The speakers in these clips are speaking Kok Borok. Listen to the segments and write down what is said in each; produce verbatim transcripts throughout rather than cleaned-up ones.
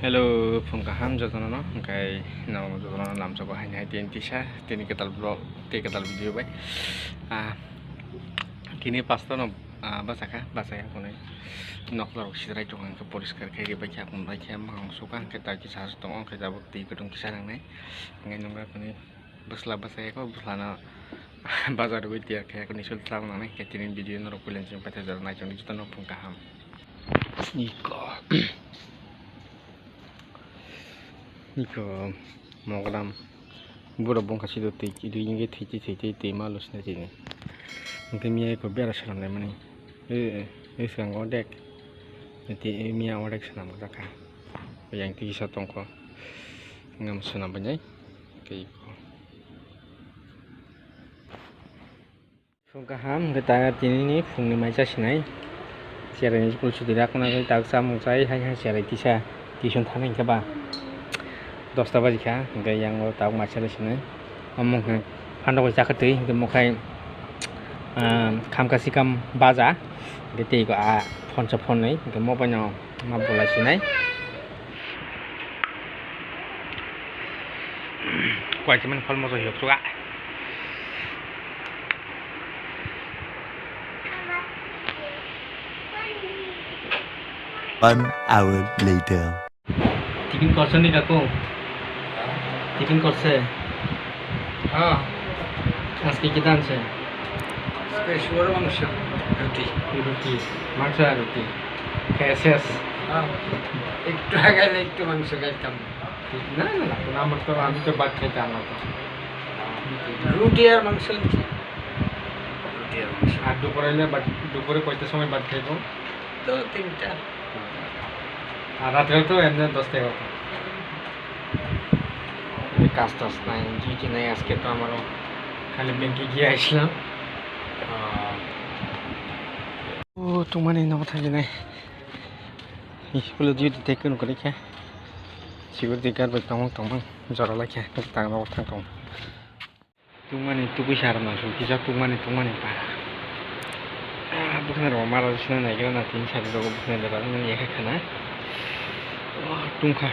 Hello, phung kaham jotono no, hwnkhe no jotono lamsogo haini hai tini tisa, tini kwtal vlog, tei kwtal video bai. Ah, tini pasta no, ah, bachakha, bachaya hwnwi nokla rok sidrai tongo, hwnkhe poriskar khe ribai khe, hwnbai khe, mangsuka, hwnkhe tai kisa tongo, hwnkhe tabuk twi kwtung kisa nangnai, hwnkhe nungkha hwnwi. Bwsla bwsai khe bwslano bazar rwgwi tiyar khe, khe nisul tamo nangnai khe tini video norok puila chini paithak jora naichomni jotono phung kaham. Iko. Iko mogodam. Borok bongkha sido twi, twi, twi, twi, twi, twi, twi ma lusna tini. Hwnkhe miya iko bera swnam laimani. E, e, e, swkango dek. Tei miya odek swnam jakha. Yang twi kisa tongkho. Ngam swnam bai nai. Tei iko. Phung kaham, hwnkhe ta tinini phungni mai chasinai. Cherai ni school chuti rak nai tak chamung chai, hai hai cherai tisa tuition thani hwnkhe ba dosta baji kha, hwnkhe yang o tabuk mai charai sinai. Omo hwnkhe phano bai chakha twi, hwnkhe mokhai, ah, khamka sikam baja, hwnkhe tei iko a phonsa phonnwi, hwnkhe mo bai no ma bolai sinai. Kuaisa mani phalmo joyok suga. One hour later. Tiffin korse ni kaku? Tiffin korse? হ্যাঁ। আজকে কি রানছে? আজকে শুয়োর মাংস, রুটি। রুটি, মাংস আর রুটি। খেয়ে শেষ? হ্যাঁ। একটু আগে হলে একটু মাংস খাইতাম। না, না, না, কোনো আমার তো, আমি তো ভাত খাইতাম না তো। রুটি আর মাংস আনছি। রুটি আর মাংস। আর দুপুরে হলে ভাত, দুপুরে কয়টার সময় ভাত খাইবো? তো তিনটা। আর রাত্রে তো এমনি দশটা এগারোটা। এই কাজ টাজ নাই, ডিউটি নাই আজকে তো আমারও, খালি ব্যাংকে গিয়ে আসলাম। আহ, ও, তোমার এই নগদ থাকি নাই। School-o duty tei kunu kwrwi khe. Security guard bai tongmung tongmung jora lai khe tang nogo thang tongo. Tungmani tugui sa rwna song kisa tungmani tungmani pa. Ah, bwkhwnai rok mara sina naigra na tini sari rogo bwkhwnai da rani yakha khana. Oh, tungkha.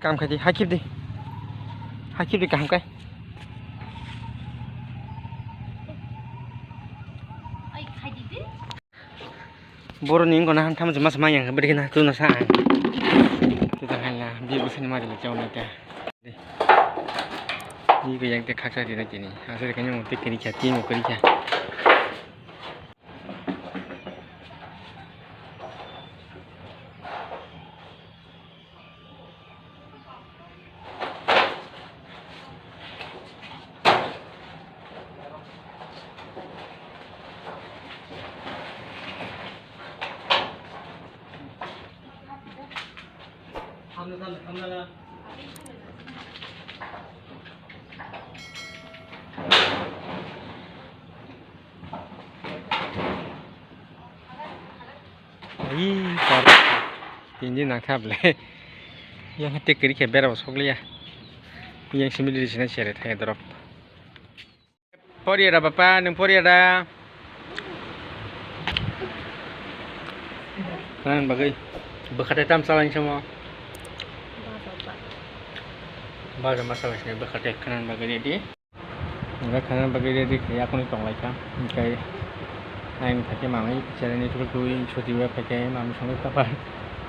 Kam khai di, hai khib di. Hai khib di kaham khai. Boroni wngkha na ham tamo se masa manya bwdikhe na tuna sa ang. Tuna hai na bi bwsani mari le chao na ta. Bi ko yang te khaksa di na tini. Asari kanya mo te kiri kya, ti mo kiri kya. Ai, tor. Tini nangkha ble. Yang te kiri khe bera bo sokliya. Yang simi diri sina sere thai drop. Poriya da bapa, nung poriya da. Nang bagwi. Bwkhate tam chalai samo. Baja ma chalai sini bwkhate khana bagwi ready. Hingke khana bagwi ready khe yakuni tonglaikha. Hingke ayang thake manwi chereni tubui tubui soti bai phaikhe mami songwi papa.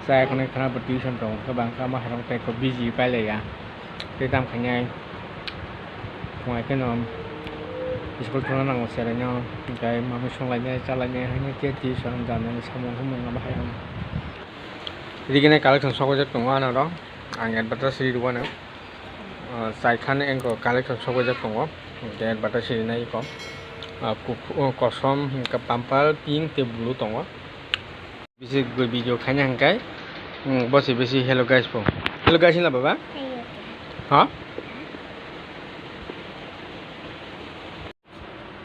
Chaya khwnwi khana bo tuition tongo khe bangkha ma hairok tei busy pailaiya. Tei tam khainai khwnai kheno school thangna nango cheraino hingke mami songlainai chalainai haino tei tuition janani samung humung abo hai. Rigini collection sokjak tongo anoro ang advertise ri rwano. Ah, chai khan engko collection sokjak tongo, hingke advertise rinai eko. Ah, kuf-, oh, kosom, hingke purple, pink tei blue tongo. Bisi goi video khaina hingkai, hmm, bosi bisi hello guys po. Hello guys hinla baba? Hello. Ha?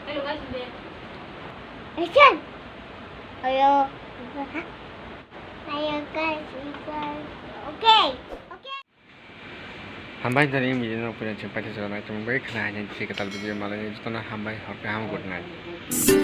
Hello guys, hindi. Action. Hello. Hello guys, guys. Okay. Okay. Hambai jani video no puila chwng paithak jora nai tongwi khna haini bisi kwtal video malai jotono hambai hor kaham good night.